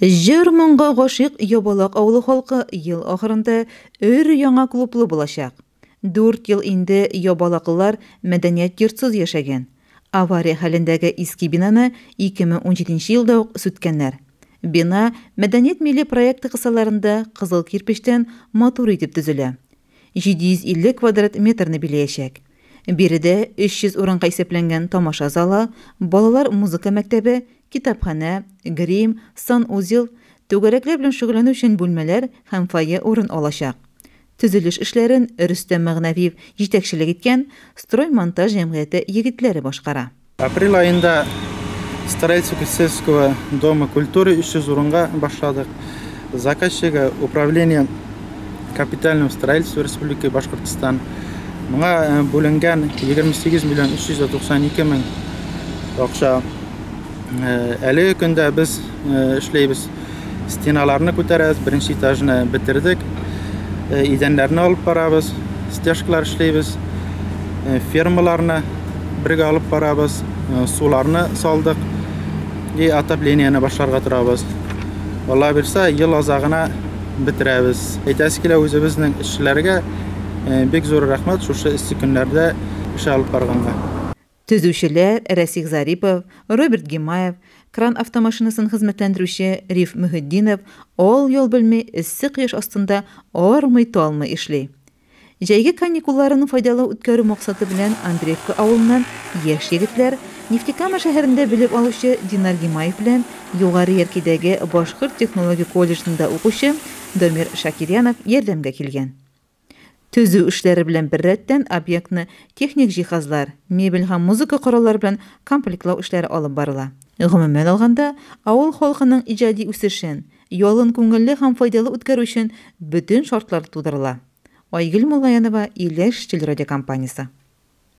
Җыр-моңга гашыйк Ябалак авылы халкы ел ахырында өр-яңа клублы булачак. Дүрт ел инде ябалаклылар мәдәният йортсыз яшәгән. Авария хәлендәге иске бинаны 2017 елда ук сүткәннәр. Бина Мәдәният милли проекты кысаларында кызыл кирпечтән матур итеп төзелә. 750 квадрат метрны биләячәк. Биредә 300 урынга исәпләнгән тамаша залы, балалар музыка мәктәбе, китапханә, грим, санузел, түгәрәкләр белән шөгыльләнү өчен бүлмәләр һәм фойе урын алачак. Төзелеш эшләрен Рөстәм Мәгънәвиев җитәкчелек иткән Строймонтаж җәмгыяте егетләре башкара. Апрель аенда строительство сельского дома культуры 300 урынга башладык. Заказчигы Управление капитального строительства Республики Башкортостан. Моңа бүленгән 28 миллион 392 мең акча. Әлеге көндә без эшләйбез. Стеналарны күтәрәбез, беренче этажны бетердек. Идәннәрне алып барабыз, стяжкалар эшләйбез, фермаларны бергә алып барабыз, суларны салдык и отоплениене башларга торабыз. Алла бирсә, ел азагына бетерәбез. Әйтәсе килә үзебезнең эшчеләргә бик зур рәхмәт шушы эссе көннәрдә эш алып барганга. Төзүчеләр Рәсих Зарипов, Роберт Гимаев, кран автомашинасын хезмәтләндерүче Риф Мөһетдинов ал-ял белми эссе кояш астында армый-талмый эшли. Җәйге каникулларын файдалы үткәрү максаты белән Андреевка авылыннан яшь егетләр, Нефтекама шәһәрендә белем алучы Динар Гимаев белән Югары Яркәйдәге Башкорт технология колледжында укучы Дамир Шакирьянов ярдәмгә килгән. Төзү эшләре белән беррәттән объектны техник җиһазлар, мебель һәм музыка кораллары белән комплектлау эшләре алып барыла. Гомумән алганда, авыл халкының иҗади үсешен, ялын күңелле һәм файдалы үткәрү өчен бөтен шартлар тудырыла. Айгөл Муллаянова, Илеш телерадиокомпаниясе.